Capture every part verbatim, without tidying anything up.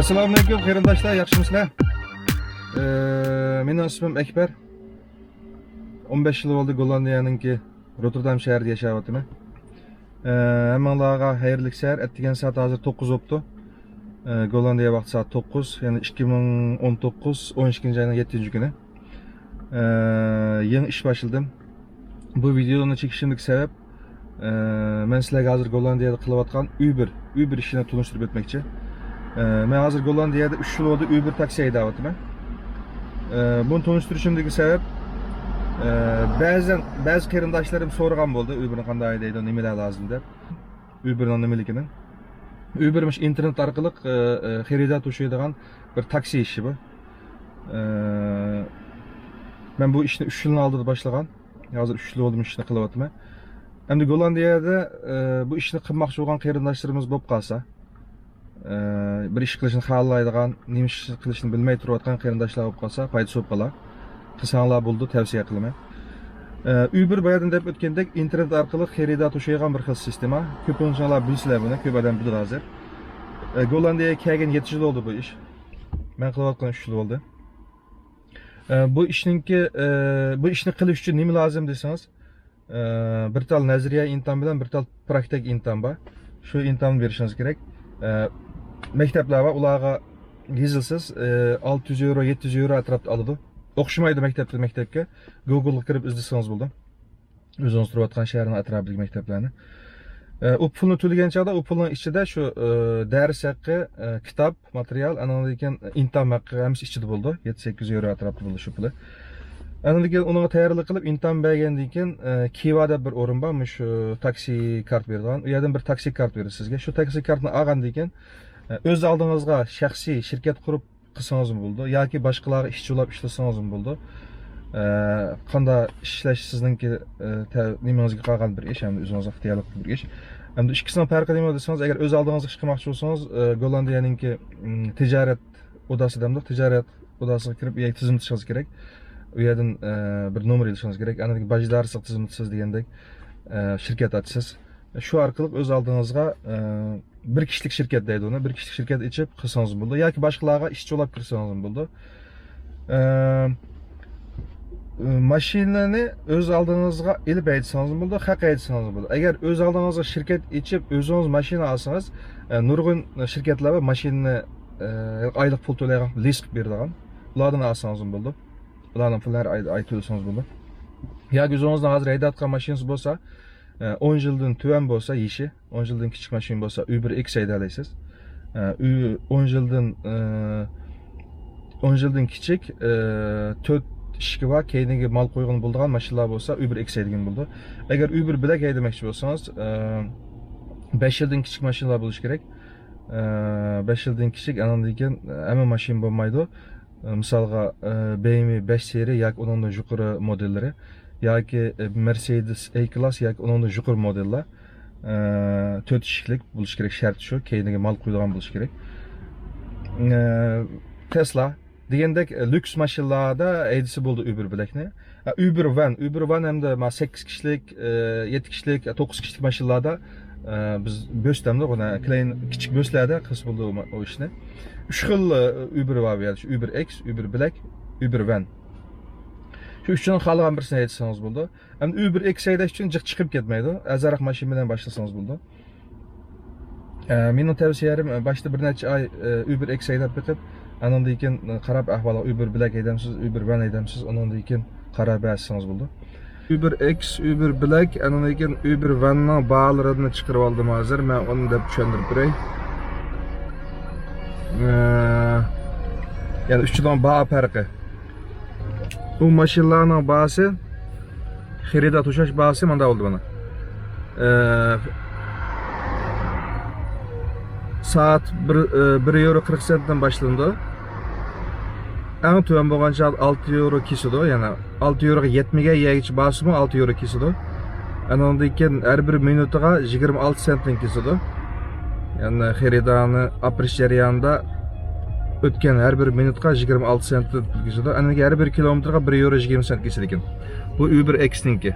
ئەسسالامۇئەلەيكۇم قېرىنداشلار، ياخشىمۇسىلەر؟ ئى، مېنىڭ ئىسمىم ئەكبەر. ئون بەش يىل بولدى گوللاندىيەنىڭكى روتتېردام شەھىرىدە ياشاۋاتىمەن. ئى، ھەممىڭلارغا خەيرلىك سەھەر. ئەتىگەن سائەت ھازىر توققۇز بوپتۇ. ئى، گوللاندىيە ۋاقتى سائەت توققۇز، يەنى ئىككى مىڭ ئون توققۇز، ئون ئىككىنچى ئاينىڭ يەتتىنچى كۈنى. ئى، يېڭى ئىش باشلىدىم. بۇ ۋىدېونى چېكىشىمدىكى سەۋەب، ئى، مەن سىلەرگە ھازىر گوللاندىيەدە قىلىۋاتقان ئۇبېر، ئۇبېر ئىشىنى تونۇشتۇرۇپ ئۆتمەكچى. ئى، مەن ھازىر گوللاندىيەدە ئۈچ يىل بولدى ئۇبېر تاكسى ھەيدەۋاتىمەن. ئى، بۇنى تونۇشتۇرۇشۇمدىكى سەۋەب، ئى، بەزەن، بەزى قېرىنداشلارم سورىغان بولدى، ئۇبېرنى قانداق ھەيدەيدۇ، نېمىلەر لازىم دەپ. ئۇبېرنىڭ نېمىلىكىنى. ئۇبېر مۇشۇ ئىنتېرنېت ئارقىلىق، ئى، ئى، خېرىدار توشۇيدىغان بىر تاكسى ئىشى بۇ. ئى، مەن بۇ ئىشنى ئۈچ يىلنىڭ ئالدىدا باشلىغان. ھازىر ئۈچ يىل بولدى مۇشۇ ئىشنى قىلىۋاتىمەن. ئەمدى گوللاندىيەدە، ئى، بۇ ئىشنى قىلماقچى بولغان قېرىنداشلىرىمىز بولۇپ قالسا، ئى، بىر ئىش قىلىشنى خالىلايدىغان، نېمە ئىش قىلىشنى بىلمەي تۇرۇۋاتقان قېرىنداشلار بولۇپ قالسا، پايدىسى بولۇپ قالار. قىلساڭلار بولىدۇ، تەۋسىيە قىلىمەن. ئى، ئۇبېر بايادىن دەپ ئۆتكەندەك ئىنتېرنېت ئارقىلىق خېرىدار توشۇيدىغان بىر خىل سىستېما. كۆپىنچىڭلار بىلىسىلەر بۇنى، كۆپ ئادەم بىلىدۇ ھازىر. ئى، گوللاندىيەگە كەلگەن يەتتە يىل بولدى بۇ ئىش. مەن قىلىۋاتقان ئۈچ يىل بولدى. ئى، بۇ ئىشنىڭكى، ئى، بۇ ئىشنى قىلىش ئۈچۈن نېمە لازىم دېسىڭىز، ئى، بىر تال نەزەرىيە ئىمتىھان بىلەن بىر تال پراكتىك ئىمتىھان بار. شۇ ئىمتىھاننى بېرىشىڭىز كېرەك. ئى، مەكتەپلەر بار، ئۇلارغا يېزىلسىز، ئى، ئالتە يۈز يورو، يەتتە يۈز يورو ئەتراپتا ئالىدۇ. ئوخشىمايدۇ مەكتەپتىن مەكتەپكە. گوگلغا كىرىپ ئىزدىسىڭىز بولىدۇ. ئۆزىڭىز تۇرۇۋاتقان شەھەرنىڭ ئەتراپىدىكى مەكتەپلەرنى. ئە، ئۇ پۇلنى تۆلىگەن چاغدا ئۇ پۇلنىڭ ئىچىدە شۇ، ئە، دەرس ھەققى، ئە، كىتاب، ماتېرىيال، ئانىڭدىن كېيىن ئىمتىھان ھەققى ھەممىسى ئىچىدە بولىدۇ. يەتتە سەككىز يورو ئەتراپىدا بولىدۇ شۇ پۇلى. ئانىڭدىن كېيىن ئۇنىڭغا تەييارلىق قىلىپ ئىمتىھان بەرگەندىن كېيىن، ئە، كىۋا دەپ بىر ئورۇن بار، مۇشۇ تاكسى كارت بېرىدىغان. ئۇ يەردىن بىر تاكسى كارت بېرىدۇ سىزگە. شۇ تاكسى كارتنى ئالغاندىن كېيىن، ئە، ئۆز ئالدىڭىزغا شەخسىي شىركەت قۇرۇپ قىلسىڭىزمۇ بولىدۇ ياكى باشقىلارغا ئىشچى بولاپ ئىشلىسىڭىزمۇ بولىدۇ. ئە، قانداق ئىشلەش سىزنىڭكى، ئە، تە-، نېمىڭىزگە قالغان بىر ئىش، ھەم ئۆزىڭىز ئىختىيارلىق بىر ئىش. ئەمدى ئىككىسىنىڭ پەرقى نېمە دېسىڭىز، ئەگەر ئۆز ئالدىڭىزغا ئىش قىلماقچى بولسىڭىز، ئە، گوللاندىيەنىڭكى، م، تىجارەت ئوداسى دەمدۇق، تىجارەت ئوداسىغا كىرىپ، ياكى تىزىملىتىشىڭىز كېرەك. ئۇ يەردىن، ئە، بىر نومۇر ئېلىشىڭىز كېرەك. ئاندىن كېيىن باج ئىدارىسىغا تىزىملىتىسىز دېگەندەك، ئە، شىركەت ئاچىسىز. شۇ ئارقىلىق ئۆز ئالدىڭىزغا، ئە، بىر كىشىلىك شىركەت دەيدۇ ئۇنى، بىر كىشىلىك شىركەت ئېچىپ قىلسىڭىزمۇ بولىدۇ ياكى باشقىلارغا ئىشچى بولاپ كىرسىڭىزمۇ بولىدۇ. ئە، ماشىنىنى ئۆز ئالدىڭىزغا ئېلىپ ھەيدىسىڭىزمۇ بولىدۇ، خەق ھەيدىسىڭىزمۇ بولىدۇ. ئەگەر ئۆز ئالدىڭىزغا شىركەت ئېچىپ ئۆزىڭىز ماشىنا ئالسىڭىز، ئە، نۇرغۇن شىركەتلەر بار ماشىنىنى، ئە، ئايلىق پۇل تۆلەيدىغان، لىز قىلىپ بېرىدىغان. ئۇلاردىن ئالسىڭىزمۇ بولىدۇ. ئۇلارنىڭ پۇلىنى ھەر ئاي، ئاي تۆلىسىڭىز بولىدۇ. ياكى ئۆزىڭىزنىڭ ھازىر ھەيدەۋاتقان ماشىنىسى بولسا، ئە، ئون يىلدىن تۆۋەن بولسا يېشى، ئون يىلدىن كىچىك ماشىنا بولسا، ئۇبېر ئېكس ھەيدەيلەيسىز. ئە، ئۇ-، ئون يىلدىن، ئە، ئون يىلدىن كىچىك، ئە، تۆت ئىشىكى بار، كەينىگە مال قويغىلى بولىدىغان ماشىنىلار بولسا، ئۇبېر ئېكس ھەيدىگىلى بولىدۇ. ئەگەر ئۇبېر بلەك ھەيدىمەكچى بولسىڭىز، ئە، بەش يىلدىن كىچىك ماشىنىلار بولۇشى كېرەك. ئە، بەش يىلدىن كىچىك، ئانىڭدىن كېيىن ھەممە ماشىنا بولمايدۇ. ئە، مىسالغا، ئە، بى ئېم ۋې بەش سېرى ياكى ئۇنىڭدىن يۇقىرى مودېللىرى ياكى، ئە، مېرسېدېس ئەي كلاس ياكى ئۇنىڭدىن يۇقىرى مودېللار، ئە، تۆت ئىشىكلىك بولۇشى كېرەك، شەرتى شۇ، كەينىگە مال قويىدىغان بولۇشى كېرەك. ئە، تېسلا دېگەندەك، ئە، لۈكس ماشىنىلاردا ھەيدىسە بولىدۇ ئۇبېر بلەكنى. ئە، ئۇبېر ۋەن، ئۇبېر ۋەن ھەمدە ما سەككىز كىشىلىك، ئە، يەتتە كىشىلىك، ئە، توققۇز كىشىلىك ماشىنىلاردا، ئە، بىز بۆس دەمدۇق ئۇنى، كىلەين كىچىك بۆسلەردە قىلسا بولىدۇ ئۇ ئىشنى. ئۈچ خىل، ئە، ئۇبېر بار بۇ يەردە، شۇ ئۇبېر ئېكس، ئۇبېر بلەك، ئۇبېر ۋەن. شۇ ئۈچىنىڭ خالىغان بىرسىنى ھەيدىسىڭىز بولىدۇ. ئەمدى ئۇبېر ئېكس ھەيدەش ئۈچۈن جىق چىقىپ كەتمەيدۇ. ئەرزانراق ماشىنا بىلەن باشلىسىڭىز بولىدۇ. ئە، مېنىڭ تەۋسىيەلىرىم، ئە، باشتا بىر نەچچە ئاي، ئە، ئۇبېر ئېكس ھەيدەپ بېقىپ، ئانىڭدىن كېيىن، ئە، قاراپ ئەھۋالغا ئۇبېر بلەك ھەيدەمسىز، ئۇبېر ۋەن ھەيدەمسىز، ئۇنىڭدىن كېيىن قارار بەرسىڭىز بولىدۇ. ئۇبېر ئېكس، ئۇبېر بلەك، ئانىڭدىن كېيىن ئۇبېر ۋەننىڭ باھالىرىنى چىقىرىپ ئالدىم ھازىر. مەن ئۇنى دەپ چۈشەندۈرۈپ بېرەي. ئە، يەنى ئۈچىنىڭ باھا پەرقى. بۇ ماشىنىلارنىڭ باھاسى، خېرىدار توشاش باھاسى مانداق بولدى مانا. ئە، سائەت بىر، ئە، بىر يورو قىرىق سېنتتىن باشلىنىدۇ. ئەڭ تۆۋەن بولغان چاغدا ئالتە يورو كېسىدۇ، يەنى ئالتە يوروغا يەتمىگەن يەرگىچە بارسىمۇ ئالتە يورو كېسىدۇ. ئانىڭدىن كېيىن ھەر بىر مىنۇتىغا يىگىرمە ئالتە سېنتتىن كېسىدۇ. يەنى خېرىدارنى ئاپىرىش جەريانىدا ئۆتكەن ھەر بىر مىنۇتقا يىگىرمە ئالتە سېنتتىن كېسىدۇ. ئانىڭدىن كېيىن ھەر بىر كىلومېتىرغا بىر يورو يىگىرمە سېنت كېسىدىكەن. بۇ ئۇبېر ئېكسنىڭكى.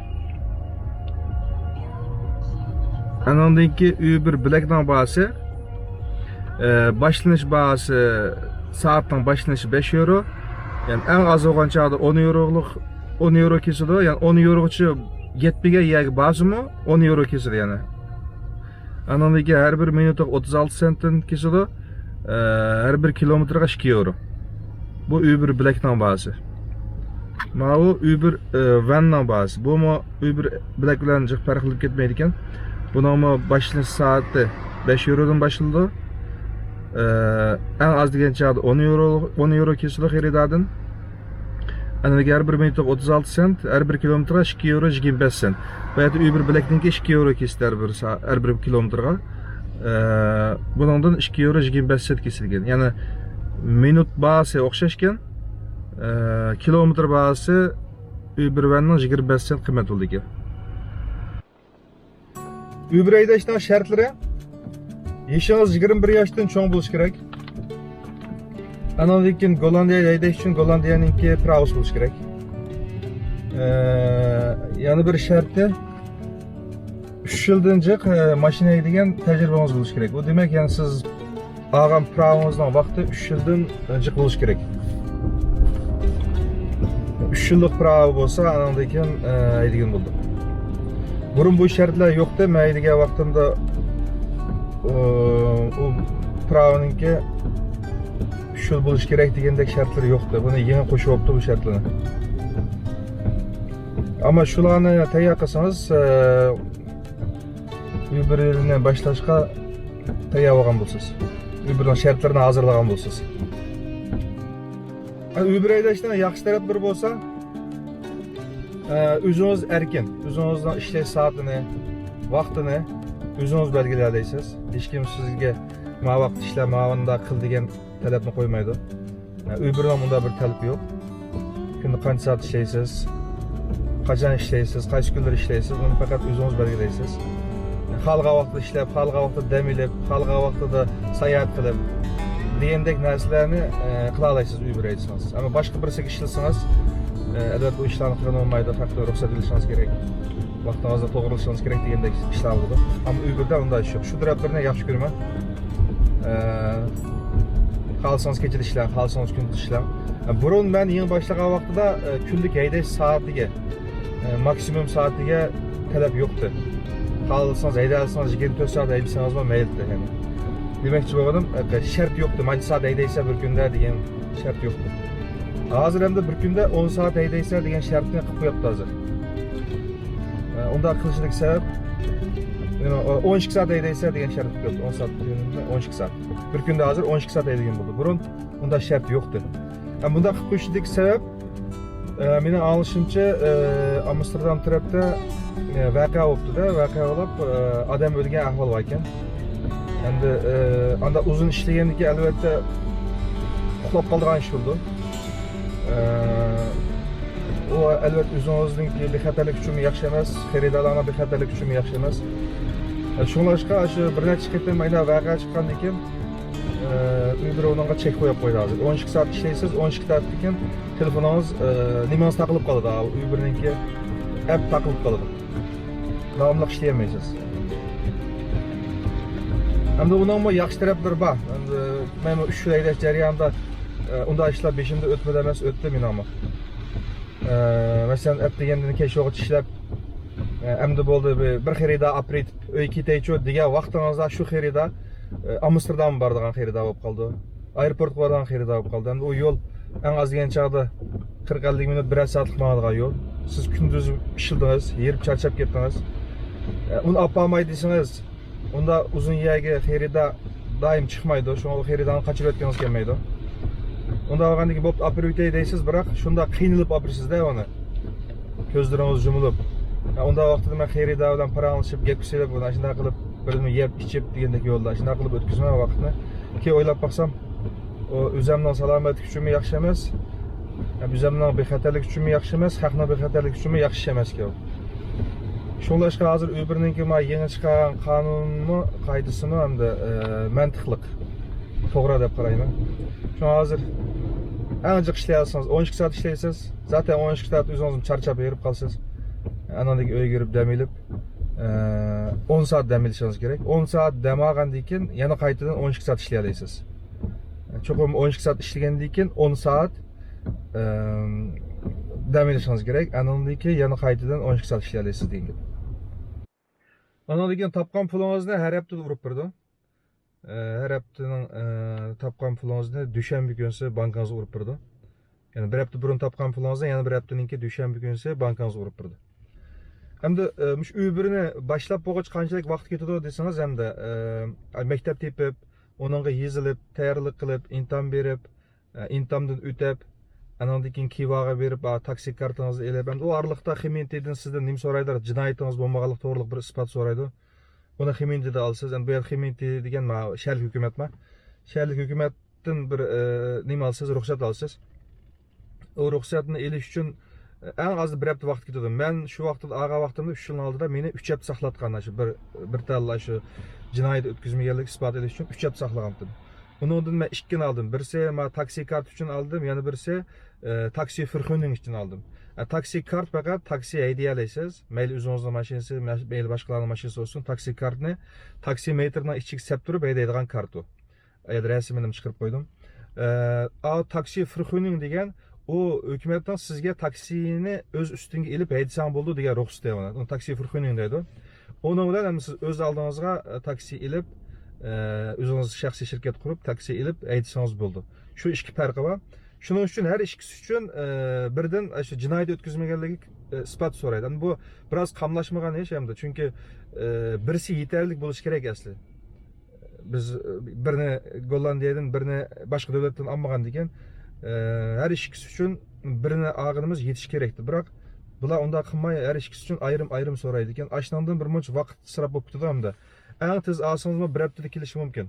ئانىڭدىن كېيىن ئۇبېر بلەكنىڭ باھاسى ئە، باشلىنىش باھاسى، سائەتنىڭ باشلىنىشى بەش يورو. يەنى ئەڭ ئاز بولغان چاغدا ئون يورولۇق، ئون يورو كېسىدۇ. يەنى ئون يوروغىچە يەتمىگەن يەرگە بارسىمۇ ئون يورو كېسىدۇ يەنى. ئانىڭدىن كېيىن ھەر بىر مىنۇتىغا ئوتتۇز ئالتە سېنتتىن كېسىدۇ. ئە، ھەر بىر كىلومېتىرغا ئىككى يورو. بۇ ئۇبېر بلەكنىڭ باھاسى. ماۋۇ ئۇبېر، ئە، ۋەننىڭ باھاسى. بۇمۇ ئۇبېر بلەك بىلەن جىق پەرقلىنىپ كەتمەيدىكەن. بۇنىڭمۇ باشلىنىش سائىتى بەش يورودىن باشلىنىدۇ. ئە، ئەڭ ئاز دېگەن چاغدا ئون يورو، ئون يورو كېسىدۇ خېرىداردىن. ئەنە ھەر بىر مىنۇتىغا ئوتتۇز ئالتە سېنت، ھەر بىر كىلومېتىرغا ئىككى يورو يىگىرمە بەش سېنت. بۇ يەردە ئۇبېر بلەكنىڭكى ئىككى يورو كېسىدۇ ھەر بىر سا-، ھەر بىر كىلومېتىرغا. ئە، بۇنىڭدىن ئىككى يورو يىگىرمە بەش سېنت كېسىلگەن. يەنى مىنۇت باھاسى ئوخشاشكەن. ئە، كىلومېتىر باھاسى ئۇبېر ۋەننىڭ يىگىرمە بەش سېنت قىممەت بولىدىكەن. ئۇبېر ھەيدەشنىڭ شەرتلىرى: يېشىڭىز يىگىرمە بىر ياشتىن چوڭ بولۇشى كېرەك. ئانىڭدىن كېيىن گوللاندىيەدە ھەيدەش ئۈچۈن گوللاندىيەنىڭكى پىراۋىسى بولۇشى كېرەك. ئە، يەنە بىر شەرتى، ئۈچ يىلدىن جىق، ئە، ماشىنا ھەيدىگەن تەجرىبىڭىز بولۇشى كېرەك. ئۇ دېمەك، يەنى سىز ئالغان پىراۋىڭىزنىڭ ۋاقتى ئۈچ يىلدىن جىق بولۇشى كېرەك. ئۈچ يىللىق پىراۋى بولسا، ئانىڭدىن كېيىن، ئە، ھەيدىگىلى بولىدۇ. بۇرۇن بۇ شەرتلەر يوقتى. مەن ھەيدىگەن ۋاقتىمدا، ئۇ، ئۇ پىراۋىنىڭكى ئۈچ يىل بولۇشى كېرەك دېگەندەك شەرتلىرى يوقتى. بۇنى يېڭى قوشۇۋاپتۇ بۇ شەرتلەرنى. ئەمما شۇلارنى تەييار قىلسىڭىز، ئە، ئۇبېرنى باشلاشقا تەييار بولغان بولىسىز. ئۇبېرنىڭ شەرتلىرىنى ھازىرلىغان بولىسىز. ئۇبېر ھەيدەشنىڭ ياخشى تەرەپلىرى بولسا، ئە، ئۆزىڭىز ئەركىن. ئۆزىڭىزنىڭ ئىشلەش سائىتىنى، ۋاقتىنى ئۆزىڭىز بەلگىلىيەلەيسىز. ھېچكىم سىزگە ما ۋاقىت ئىشلە، ما مۇنداق قىل دېگەن تەلەپنى قويمايدۇ. ئۇبېرنىڭ مۇنداق بىر تەلىپى يوق. كۈندە قانچە سائەت ئىشلەيسىز، قاچان ئىشلەيسىز، قايسى كۈنلىرى ئىشلەيسىز، ئۇنى پەقەت ئۆزىڭىز بەلگىلەيسىز. خالىغان ۋاقتىدا ئىشلەپ، خالىغان ۋاقتىدا دەم ئېلىپ، خالىغان ۋاقتىدا ساياھەت قىلىپ دېگەندەك نەرسىلەرنى، ئە، قىلالايسىز ئۇبېر ھەيدىسىڭىز. ئەمما باشقا بىرسىگە ئىشلىسىڭىز، ئە، ئەلۋەتتە ئۇ ئىشلارنى قىلغىلى بولمايدۇ، ھەقتىن رۇخسەت ئېلىشىڭىز كېرەك. ۋاقتىڭىزنى توغرىلىشىڭىز كېرەك دېگەندەك ئىشلار بولىدۇ. ئەمما ئۇبېردا ئۇنداق ئىش يوق. شۇ تەرەپلىرىنى ياخشى كۆرىمەن. ئە، خالىسىڭىز كېچىدە ئىشلەڭ، خالىسىڭىز كۈندۈز ئىشلەڭ. ئە، بۇرۇن مەن يېڭى باشلىغان ۋاقتىدا، ئە، كۈنلۈك ھەيدەش سائىتىگە، ئە، ماكسىمۇم سائىتىگە تەلەپ يوقتى. خالىسىڭىز ھەيدەۋالسىڭىز، يىگىرمە تۆت سائەت ھەيدىسىڭىزمۇ مەيلىدى، يەنى. دېمەكچى بولغىنىم، ئە، شەرت يوقتى. مانچە سائەت ھەيدەيسەن بىر كۈندە دېگەن شەرت يوقتى. ھازىر ئەمدى بىر كۈندە ئون سائەت ھەيدەيسەن دېگەن شەرتنى قىلىپ قويۇپتۇ ھازىر. ئە، ئۇنداق قىلىشىدىكى سەۋەب، يەنى، ئون ئىككى سائەت ھەيدەيسەن دېگەن شەرت قويۇپتۇ. ئون سائەت، ئون ئىككى سائەت. بىر كۈندە ھازىر ئون ئىككى سائەت ھەيدىگەن بولىدۇ. بۇرۇن ئۇنداق شەرت يوقتى. ئە، بۇنداق قىلىپ قويۇشىدىكى سەۋەب، ئە، مېنىڭ ئاڭلىشىمچە، ئە، ئامستېردام تەرەپتە، ئە، ۋەقە بوپتۇ-دە، ۋەقە بولۇپ، ئە، ئادەم ئۆلگەن ئەھۋال بار ئىكەن. ئەمدى، ئە، ئاندا ئۇزۇن ئىشلىگەندىن كېيىن، ئەلۋەتتە، ئۇخلاپ قالىدىغان ئىش بولىدۇ. ئە، ئۇ، ئەلۋەتتە، ئۆزىڭىزنىڭكى بىخەتەرلىك ئۈچۈنمۇ ياخشى ئەمەس، خېرىدارلارنىڭ بىخەتەرلىكى ئۈچۈنمۇ ياخشى ئەمەس. ئە، شۇڭلاشقا، شۇ بىر نەچچە قېتىم ئاينا ۋەقە چىققاندىن كېيىن، ئە، ئۇبېر ئۇنىڭغا چەك قويۇپ قويدى ھازىر. ئون ئىككى سائەت ئىشلەيسىز، ئون ئىككى سائەتتىن كېيىن تېلېفونىڭىز، ئە، نېمىڭىز تاقىلىپ قالىدۇ، ئۇبېرنىڭكى ئەپ تاقىلىپ قالىدۇ. داۋاملىق ئىشلىيەلمەيسىز. ئەمدى ئۇنىڭمۇ ياخشى تەرەپلىرى بار. ئەمدى مەنمۇ ئۈچ يىل ھەيدەش جەريانىدا، ئە، ئۇنداق ئىشلار بېشىمدىن ئۆتمىدى ئەمەس، ئۆتتى مېنىڭمۇ. ئە، مەسىلەن، ئەتىگەندىن كەچ ۋاقىت ئىشلەپ، ئە، ئەمدى بولدى، بىر، بىر خېرىدار ئاپىرىتىپ ئۆيگە كېتەيچۇ دېگەن ۋاقتىڭىزدا شۇ خېرىدار، ئە، ئامستېردامغا بارىدىغان خېرىدار بولۇپ قالىدۇ. ئايروپورتقا بارىدىغان خېرىدار بولۇپ قالدى. ئەمدى ئۇ يول ئەڭ ئاز دېگەن چاغدا قىرىق ئەللىك مىنۇت، بىرەر سائەتلىك ماڭىدىغان يول. سىز كۈندۈز ئىشلىدىڭىز، ھېرىپ چارچاپ كەتتىڭىز. ئە، ئۇنى ئاپارماي دېسىڭىز، ئۇندا ئۇزۇن يەرگە خېرىدار دائىم چىقمايدۇ. شۇڭا ئۇ خېرىدارنى قاچۇرۇۋەتكىڭىز كەلمەيدۇ. ئۇنداق بولغاندىن كېيىن، بوپتۇ، ئاپىرىۋېتەي دەيسىز، بىراق شۇنداق قىينىلىپ ئاپىرىسىز-دە ئۇنى. كۆزلىرىڭىز يۇمۇلۇپ. ئە، ئۇنداق ۋاقتىدا مەن خېرىدار بىلەن پاراڭلىشىپ، گەپكە سېلىپ، ئۇنى ئاشۇنداق قىلىپ، بىرنېمە يەپ ئىچىپ دېگەندەك يولدا ئاشۇنداق قىلىپ ئۆتكۈزىمەن ۋاقىتنى. كېيىن ئويلاپ باقسام، ئۇ ئۆزەمنىڭ سالامەتلىكى ئۈچۈنمۇ ياخشى ئەمەس، ھەم ئۆزەمنىڭ بىخەتەرلىكى ئۈچۈنمۇ ياخشى ئەمەس، خەقنىڭ بىخەتەرلىكى ئۈچۈنمۇ ياخشى ئىش ئەمەسكەن ئۇ. شۇڭلاشقا ھازىر ئۇبېرنىڭكى ما يېڭى چىقارغان قانۇنىمۇ، قائىدىسىمۇ ئەمدى، ئە، مەنتىقلىق، توغرا دەپ قارايمەن. شۇڭا ھازىر ئەڭ جىق ئىشلەيۋاتسىڭىز، ئون ئىككى سائەت ئىشلەيسىز. زاتەن ئون ئىككى سائەت ئۆزىڭىزمۇ چارچاپ ھېرىپ قالىسىز. ئانىڭدىن كېيىن ئۆيگە كىرىپ دەم ئېلىپ، ئە، ئون سائەت دەم ئېلىشىڭىز كېرەك. ئون سائەت دەم ئالغاندىن كېيىن يەنە قايتىدىن ئون ئىككى سائەت ئىشلىيەلەيسىز. چوقۇم ئون ئىككى سائەت ئىشلىگەندىن كېيىن ئون سائەت، ئە، دەم ئېلىشىڭىز كېرەك. ئانىڭدىن كېيىن يەنە قايتىدىن ئون ئىككى سائەت ئىشلىيەلەيسىز دېگەن گەپ. ئانىڭدىن كېيىن تاپقان پۇلىڭىزنى ھەر ھەپتىدە ئۇرۇپ بېرىدۇ. ئە، ھەر ھەپتىنىڭ، ئە، تاپقان پۇلىڭىزنى دۈشەنبە كۈنسى بانكىڭىزغا ئۇرۇپ بېرىدۇ. يەنى بىر ھەپتە بۇرۇن تاپقان پۇلىڭىزنى يەنە بىر ھەپتىنىڭكى دۈشەنبە كۈنسى بانكىڭىزغا ئۇرۇپ بېرىدۇ. ئەمدى، ئە، مۇشۇ ئۇبېرنى باشلاپ بولغۇچە قانچىلىك ۋاقىت كېتىدۇ دېسىڭىز، ئەمدى، ئە، مەكتەپ تېپىپ، ئۇنىڭغا يېزىلىپ، تەييارلىق قىلىپ، ئىمتىھان بېرىپ، ئە، ئىمتىھاندىن ئۆتۈپ، ئانىڭدىن كېيىن كىۋاغا بېرىپ، ئا، تاكسى كارتىڭىزنى ئېلىپ، ئەمدى ئۇ ئارىلىقتا خىمىنتىدىن سىزدىن نېمە سورايدۇ؟ جىنايىتىڭىز بولمىغانلىق توغرىلىق بىر ئىسپات سورايدۇ. ئۇنى خىمىنتىدا ئالىسىز. ئەمدى بۇ يەردە خىمىنتى دېگەن ما شەھەرلىك ھۆكۈمەتما؟ شەھەرلىك ھۆكۈمەتتىن بىر، ئە، نېمە ئالىسىز؟ رۇخسەت ئالىسىز. ئۇ رۇخسەتنى ئېلىش ئۈچۈن، ئە، ئەڭ ئازى بىر ھەپتە ۋاقىت كېتىدۇ. مەن شۇ ۋاقىتتا ئالغان ۋاقتىمدا، ئۈچ يىلنىڭ ئالدىدا مېنى ئۈچ ھەپتە ساقلاتقان، شۇ بىر، بىر تال شۇ جىنايەت ئۆتكۈزمىگەنلىك ئىسپات ئېلىش ئۈچۈن ئۈچ ھەپتە ساقلىغانتىم. ئۇنىڭدىن مەن ئىككىنى ئالدىم. بىرسى ما تاكسى كارت ئۈچۈن ئالدىم، يەنە بىرسى، ئە، تاكسى فىرخۇنىڭ ئۈچۈن ئالدىم. ئە، تاكسى كارت پەقەت تاكسى ھەيدىيەلەيسىز. مەيلى ئۆزىڭىزنىڭ ماشىنىسى، مەش-، مەيلى باشقىلارنىڭ ماشىنىسى بولسۇن، تاكسى كارتنى تاكسى مېتىرنىڭ ئىچىگە سەپ تۇرۇپ ھەيدەيدىغان كارت ئۇ. ئەگەر رەسىمىنى چىقىرىپ قويدۇم. ئە، ئا، تاكسى فىرخۇنىڭ دېگەن ئۇ ھۆكۈمەتنىڭ سىزگە تاكسىنى ئۆز ئۈستۈڭگە ئېلىپ ھەيدىسەڭ بولىدۇ دېگەن رۇخسىتى. ئۇنى تاكسى فىرخۇنىڭ دەيدۇ. ئۇنىڭ بىلەن ئەمدى سىز ئۆز ئالدىڭىزغا، ئە، تاكسى ئېلىپ، ئە، ئۆزىڭىز شەخسىي شىركەت قۇرۇپ، تاكسى ئېلىپ ھەيدىسىڭىز بولىدۇ. شۇ ئىككى پەرقى بار. شۇنىڭ ئۈچۈن ھەر ئىككىسى ئۈچۈن، ئە، بىردىن شۇ جىنايەت ئۆتكۈزمىگەنلىكى، ئە، ئىسپات سورايدۇ. ئەمدى بۇ بىراز قاملاشمىغان ئىش ئەمدى. چۈنكى، ئە، بىرسى يېتەرلىك بولۇشى كېرەك ئەسلى. بىز، ئە، بىرنى گوللاندىيەدىن، بىرنى باشقا دۆلەتتىن ئالمىغاندىكىن، ئە، ھەر ئىككىسى ئۈچۈن بىرنى ئالغىنىمىز يېتىشى كېرەكتى. بىراق بۇلار ئۇنداق قىلماي، ھەر ئىككىسى ئۈچۈن ئايرىم-ئايرىم سورايدىكەن. ئاشۇنىڭدىن بىر مۇنچە ۋاقىت ئىسراپ بولۇپ كېتىدۇ ئەمدى. ئەڭ تېز ئالسىڭىزمۇ بىر ھەپتىدە كېلىشى مۇمكىن.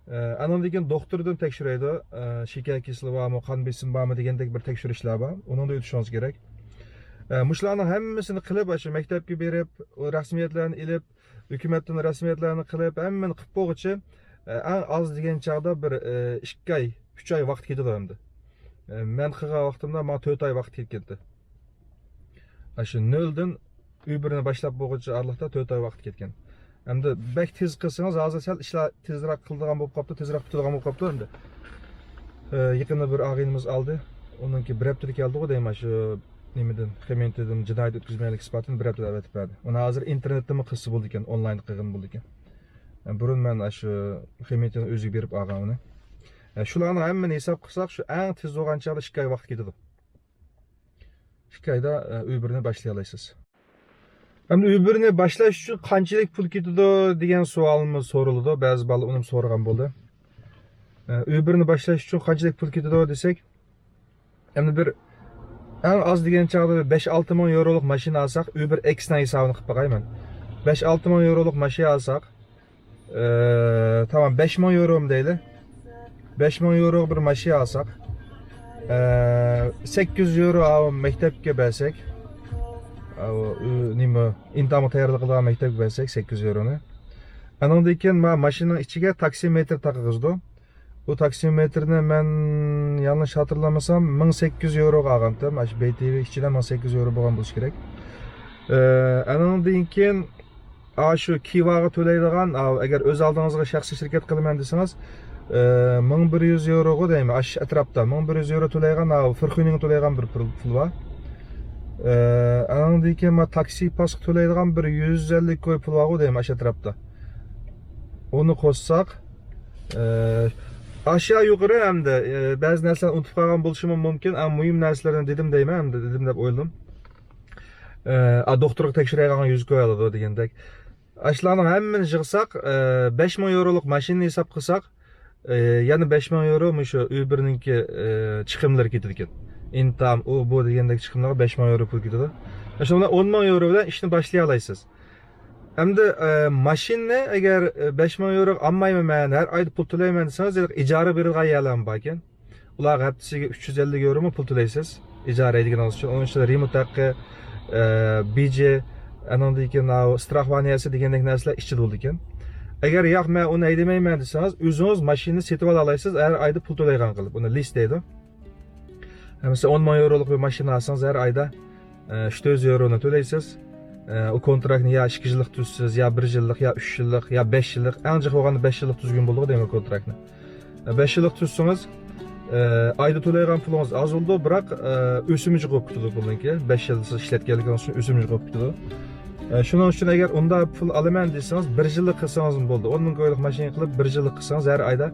ئە، ئانىڭدىن كېيىن دوختۇردىن تەكشۈرەيدۇ. ئە، شېكەر كېسىلى بارمۇ، قان بېسىمى بارمۇ دېگەندەك بىر تەكشۈرۈشلەر بار. ئۇنىڭدا ئۆتۈشىڭىز كېرەك. ئە، مۇشۇلارنىڭ ھەممىسىنى قىلىپ، ئاشۇ مەكتەپكە بېرىپ، ئۇ رەسمىيەتلەرنى ئېلىپ، ھۆكۈمەتتىن رەسمىيەتلەرنى قىلىپ، ھەممىنى قىلىپ بولغۇچە، ئە، ئەڭ ئاز دېگەن چاغدا بىر، ئە، ئىككى ئاي، ئۈچ ئاي ۋاقىت كېتىدۇ ئەمدى. ئە، مەن قىلغان ۋاقتىمدا ماڭا تۆت ئاي ۋاقىت كەتكەنتى. ئاشۇ نۆلدىن ئۇبېرنى باشلاپ بولغۇچە ئارىلىقتا تۆت ئاي ۋاقىت كەتكەن. ئەمدى بەك تېز قىلسىڭىز، ھازىر سەل ئىشلار تېزرەك قىلىدىغان بولۇپ قاپتۇ، تېزرەك پۈتىدىغان بولۇپ قاپتۇ ئەمدى. ئە، يېقىندا بىر ئاغىنىمىز ئالدى. ئۇنىڭكى بىر ھەپتىدە كەلدىغۇ دەيمەن، شۇ نېمىدىن، خىمىنتىدىن جىنايەت ئۆتكۈزمەيلىك ئىسپاتىنى بىر ھەپتىدە ئەۋەتىپ بەردى. ئۇنى ھازىر ئىنتېرنېتتىنمۇ قىلسا بولىدىكەن، ئونلاين قىلغىلى بولىدىكەن. بۇرۇن مەن ئاشۇ خىمىنتىنى ئۆزىگە بېرىپ ئالغان ئۇنى. شۇلارنىڭ ھەممىنى ھېساب قىلساق، شۇ ئەڭ تېز بولغان چاغدا ئىككى ئاي ۋاقىت كېتىدۇ. ئىككى ئايدا ئۇبېرنى باشلىيالايسىز. ئەمدى ئۇبېرنى باشلاش ئۈچۈن قانچىلىك پۇل كېتىدۇ دېگەن سوئالمۇ سورىلىدۇ. بەزى بالىلار ئۇنىمۇ سورىغان بولدى. ئۇبېرنى باشلاش ئۈچۈن قانچىلىك پۇل كېتىدۇ دېسەك، ئەمدى بىر ئەڭ ئاز دېگەن چاغدا بىر بەش-ئالتە مىڭ يورولۇق ماشىنا ئالساق، ئۇبېر ئېكسنىڭ ھېسابىنى قىلىپ باقاي مەن. بەش-ئالتە مىڭ يورولۇق ماشىنا ئالساق، ئە، تامام، بەش مىڭ يورومۇ دەيلى. بەش مىڭ يوروغا بىر ماشىنا ئالساق، ئە، سەككىز يورو ئاۋۇ مەكتەپكە بەرسەك، ئاۋۇ، ئۇ، نېمە، ئىمتىھانغا تەييارلىق قىلىدىغان مەكتەپكە بەرسەك سەككىز يورونى. ئانىڭدىن كېيىن ما ماشىنىنىڭ ئىچىگە تاكسىمېتىر تاقىغۇزىدۇ. بۇ تاكسىمېتىرنى مەن يالغۇز خاتىرىلىمىسام، مىڭ سەككىز يۈز يورو ئالغانتىم. ئاشۇ بې تې ۋې ئىچىدە مىڭ سەككىز يۈز يورو بولغان بولۇشى كېرەك. ئە، ئانىڭدىن كېيىن، ئاشۇ كىۋاغا تۆلەيدىغان، ئا، ئەگەر ئۆز ئالدىڭىزغا شەخسىي شىركەت قىلىمەن دېسىڭىز، ئە، مىڭ بىر يۈز يوروغا دەيمەن، ئاشۇ ئەتراپتا. مىڭ بىر يۈز يورو تۆلەيدىغان، ئا، فىرخۇنىڭ تۆلەيدىغان بىر پۇل، پۇل بار. ئە، ئانىڭدىن كېيىن ما تاكسى پاسقا تۆلەيدىغان بىر يۈز ئەللىك كوي پۇل بارغۇ دەيمەن، ئاشۇ ئەتراپتا. ئۇنى قوشساق، ئە، ئاشۇ يۇقىرى ئەمدى، ئە، بەزى نەرسىلەرنى ئۇنتۇپ قالغان بولۇشىمۇ مۇمكىن. ئەڭ مۇھىم نەرسىلەرنى دېدىم دەيمەن، ئەمدى دېدىم دەپ ئويلىدىم. ئە، ئا، دوختۇرغا تەكشۈرەيدىغان يۈز كوي ئالىدۇ دېگەندەك. ئاشۇلارنىڭ ھەممىنى يىغساق، ئە، بەش مىڭ يورولۇق ماشىنىنى ھېساب قىلساق، ئە، يەنە بەش مىڭ يورو مۇشۇ ئۇبېرنىڭكى، ئە، چىقىملىرى كېتىدىكەن. ئىمتىھان، ئۇ، بۇ دېگەندەك چىقىملارغا بەش مىڭ يورو پۇل كېتىدۇ. شۇنىڭ بىلەن ئون مىڭ يورو بىلەن ئىشنى باشلىيالايسىز. ئەمدى، ئە، ماشىنىنى ئەگەر، ئە، بەش مىڭ يوروغا ئالمايمەن مەن، ھەر ئايدا پۇل تۆلەيمەن دېسىڭىز، ھېلىقى ئىجارە بېرىدىغان يەرلەرمۇ باركەن. ئۇلارغا ھەپتىسىگە ئۈچ يۈز ئەللىك يورو پۇل تۆلەيسىز. ئىجارە ھەيدىگىنىڭىز ئۈچۈن. ئۇنىڭ ئىچىدە رېمونت ھەققى، ئە، بېجى، ئانىڭدىن كېيىن ئاۋۇ ستراخوۋانىيەسى دېگەندەك نەرسىلەر ئىچىدە بولىدىكەن. ئەگەر ياق، مەن ئۇنى ھەيدىمەيمەن دېسىڭىز، ئۆزىڭىز ماشىنىنى سېتىۋالالايسىز، ھەر ئايدا پۇل تۆلەيدىغان قىلىپ. ئۇنى لىس دەيدۇ. مەسىلەن، ئون مىڭ يورولۇق بىر ماشىنا ئالسىڭىز، ھەر ئايدا، ئە، ئۈچ يۈز يورونى تۆلەيسىز. ئە، ئۇ كونتراكتنى يا ئىككى يىللىق تۈزسىز، يا بىر يىللىق، يا ئۈچ يىللىق، يا بەش يىللىق، ئەڭ جىق بولغاندا بەش يىللىق تۈزگىلى بولىدۇ دەيمەن كونتراكتنى. ئە، بەش يىللىق تۈزسىڭىز، ئە، ئايدا تۆلەيدىغان پۇلىڭىز ئاز بولىدۇ، بىراق، ئە، ئۆسۈمى جىق بولۇپ كېتىدۇ پۇلنىڭكى. بەش يىل سىز ئىشلەتكەنلىكىڭىز ئۈچۈن ئۆسۈمى جىق بولۇپ كېتىدۇ. ئە، شۇنىڭ ئۈچۈن ئەگەر ئۇنداق پۇل ئالىمەن دېسىڭىز، بىر يىللىق قىلسىڭىزمۇ بولىدۇ. ئون مىڭ كويلۇق ماشىنا قىلىپ، بىر يىللىق قىلسىڭىز، ھەر ئايدا،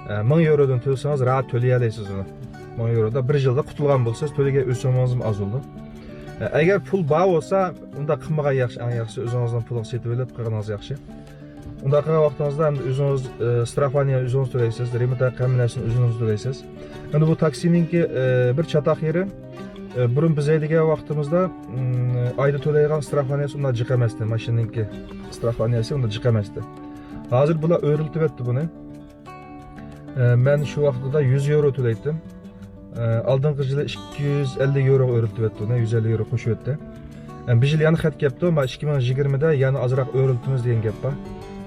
ئە، مىڭ يورودىن تۆلىسىڭىز، راھەت تۆلىيەلەيسىز ئۇنى. مىڭ يورو. بىر يىلدا قۇتۇلغان بولىسىز، تۆلىگەن ئۆسۈمىڭىزمۇ ئاز بولىدۇ. ئە، ئەگەر پۇل بار بولسا، ئۇنداق قىلمىغان ياخشى، ئەڭ ياخشىسى ئۆزىڭىزنىڭ پۇلىغا سېتىۋېلىپ قىلغىنىڭىز ياخشى. ئۇنداق قىلغان ۋاقتىڭىزدا ئەمدى ئۆزىڭىز، ئە، ستراخوۋانىيە ئۆزىڭىز تۆلەيسىز، رېمونت ھەممە نەرسىنى ئۆزىڭىز تۆلەيسىز. ئەمدى بۇ تاكسىنىڭكى، ئە، بىر چاتاق يېرى، ئە، بۇرۇن بىز ھەيدىگەن ۋاقتىمىزدا، ئىم، ئايدا تۆلەيدىغان ستراخوۋانىيەسى ئۇنداق جىق ئەمەستى، ماشىنىنىڭكى ستراخوۋانىيەسى ئۇنداق جىق ئەمەستى. ھازىر بۇلار ئۆرلىتىۋەتتى بۇنى. ئە، مەن شۇ ۋاقتىدا يۈز يورو تۆلەيتتىم. ئە، ئالدىنقى يىلى ئىككى يۈز ئەللىك يوروغا ئۆرلىتىۋەتتى ئۇنى، يۈز ئەللىك يورو قوشۇۋەتتى. ئە، بۇ يىل يەنە خەت كەپتۇ، ما ئىككى مىڭ يىگىرمىدە يەنە ئازراق ئۆرلىتىمىز دېگەن گەپ بار.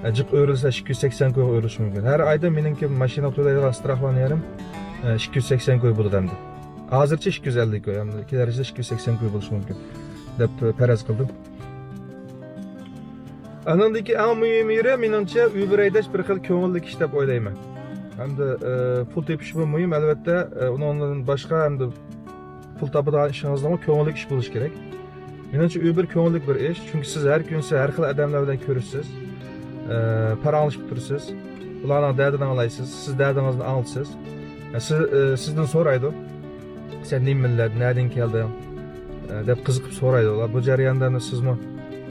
ئە، جىق ئۆرلىسە ئىككى يۈز سەكسەن كويغا ئۆرلىشى مۇمكىن. ھەر ئايدا مېنىڭكى ماشىنا تۆلەيدىغان ستراخوۋانىيەم، ئە، ئىككى يۈز سەكسەن كوي بولىدۇ ئەمدى. ھازىرچە ئىككى يۈز ئەللىك كوي، ئەمدى كېلەر يىلى ئىككى يۈز سەكسەن كوي بولۇشى مۇمكىن دەپ پەرەز قىلدىم. ئانىڭدىكى ئەڭ مۇھىم يېرى، مېنىڭچە، ئۇبېر ھەيدەش بىر خىل كۆڭۈللۈك ئىش دەپ ئويلايمەن. ھەمدە، ئە، پۇل تېپىشمۇ مۇھىم، ئەلۋەتتە، ئە، ئۇنىڭدىن باشقا ھەمدە پۇل تاپىدىغان ئىشىڭىزدىمۇ كۆڭۈللۈك ئىش بولۇشى كېرەك. مېنىڭچە، ئۇبېر كۆڭۈللۈك بىر ئىش، چۈنكى سىز ھەر كۈنسى ھەر خىل ئادەملەر بىلەن كۆرۈشىسىز، ئە، پاراڭلىشىپ تۇرىسىز، ئۇلارنىڭ دەردىنى ئاڭلايسىز، سىز دەردىڭىزنى ئاڭلىتىسىز. ئە، سىز، ئە، سىزدىن سورايدۇ. سەن نېمە مىللەت، نەدىن كەلدىڭ؟ ئە، دەپ قىزىقىپ سورايدۇ ئۇلار. بۇ جەرياندا سىزمۇ،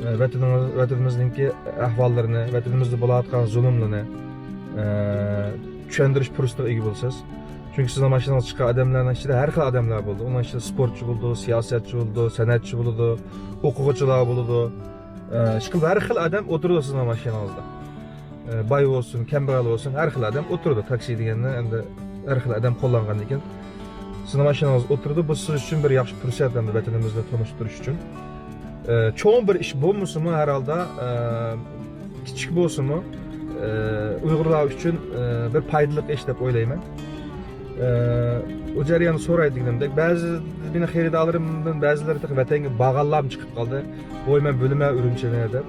ئە، ۋەتىنىڭىز، ۋەتىنىمىزنىڭكى ئەھۋاللىرىنى، ۋەتىنىمىزدە بولۇۋاتقان زۇلۇملىرىنى، ئە، چۈشەندۈرۈش پۇرسىتىغا ئىگە بولىسىز. چۈنكى سىزنىڭ ماشىنىڭىزغا چىققان ئادەملەرنىڭ ئىچىدە ھەر خىل ئادەملەر بولىدۇ. ئۇنىڭ ئىچىدە سپورتچى بولىدۇ، سىياسەتچى بولىدۇ، سەنئەتچى بولىدۇ، ئوقۇغۇچىلار بولىدۇ. ئە، ئىشقىلىپ ھەر خىل ئادەم ئولتۇرىدۇ سىزنىڭ ماشىنىڭىزدا. ئە، باي بولسۇن، كەمبەغەل بولسۇن، ھەر خىل ئادەم ئولتۇرىدۇ. تاكسى دېگەندە ئەمدى ھەر خىل ئادەم قوللانغاندىكىن، سىزنىڭ ماشىنىڭىز ئولتۇرىدۇ. بۇ سىز ئۈچۈن بىر ياخشى پۇرسەت ئەمدى ۋەتىنىمىزنى تونۇشتۇرۇش ئۈچۈن. ئە، چوڭ بىر ئىش بولمىسىمۇ ھەر ھالدا، ئە، كىچىك بولسىمۇ، ئە، ئۇيغۇرلار ئۈچۈن، ئە، بىر پايدىلىق ئىش دەپ ئويلايمەن. ئە، ئۇ جەرياندا سورايدۇ دېگىنىمدەك، بەزى مېنىڭ خېرىدارلىرىمدىن بەزىلىرى تېخى ۋەتەنگە بارغانلارمۇ چىقىپ قالدى. ۋوي، مەن بىلىمەن ئۈرۈمچىنى دەپ.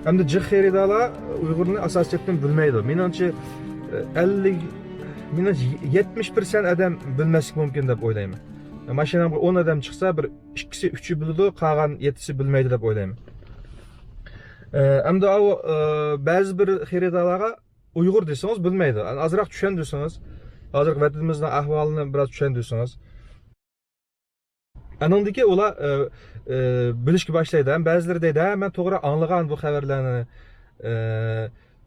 ئەمدى جىق خېرىدارلار ئۇيغۇرنى ئاساسىي جەھەتتىن بىلمەيدۇ. مېنىڭچە، ئەللىك، مېنىڭچە يەتمىش پىرسەنت ئادەم بىلمەسلىكى مۇمكىن دەپ ئويلايمەن. ماشىنامغا ئون ئادەم چىقسا، بىر ئىككىسى، ئۈچى بىلىدۇ، قالغان يەتتىسى بىلمەيدۇ دەپ ئويلايمەن. ئە، ئەمدى ئاۋۇ، ئە، بەزى بىر خېرىدارلارغا ئۇيغۇر دېسىڭىز بىلمەيدۇ. ئازراق چۈشەندۈرسىڭىز، ھازىرقى ۋەتىنىمىزنىڭ ئەھۋالىنى بىراز چۈشەندۈرسىڭىز. ئانىڭدىن كېيىن ئۇلار، ئە، ئە، بىلىشكە باشلايدۇ. ھەم بەزىلىرى دەيدۇ، ھە، مەن توغرا ئاڭلىغان بۇ خەۋەرلەرنى، ئە،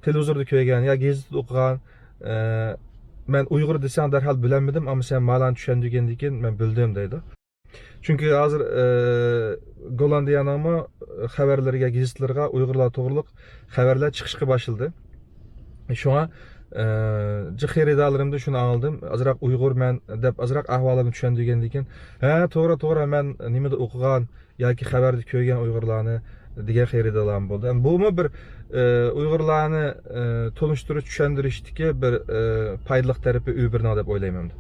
تېلېۋىزوردا كۆرگەن يا گېزىتتە ئوقۇغان، ئە، مەن ئۇيغۇر دېسەڭ دەرھال بىلەلمىدىم، ئەمما سەن مالارنى چۈشەندۈرگەندىن كېيىن مەن بىلدىم دەيدۇ. چۈنكى ھازىر، ئە، گوللاندىيەنىڭمۇ خەۋەرلىرىگە، گېزىتلىرىغا ئۇيغۇرلار توغرۇلۇق خەۋەرلەر چىقىشقا باشلىدى. شۇڭا، ئە، جىق خېرىدارلىرىمدىن شۇنى ئاڭلىدىم. ئازراق ئۇيغۇرمەن دەپ ئازراق ئەھۋالىمنى چۈشەندۈرگەندىن كېيىن، ھە، توغرا، توغرا، مەن نېمىدە ئوقۇغان ياكى خەۋەردە كۆرگەن ئۇيغۇرلارنى دېگەن خېرىدارلارمۇ بولدى. ئەمدى بۇمۇ بىر، ئە، ئۇيغۇرلارنى، ئە، تونۇشتۇرۇش، چۈشەندۈرۈشتىكى بىر، ئە، پايدىلىق تەرىپى ئۇبېرنىڭ دەپ ئويلايمەن.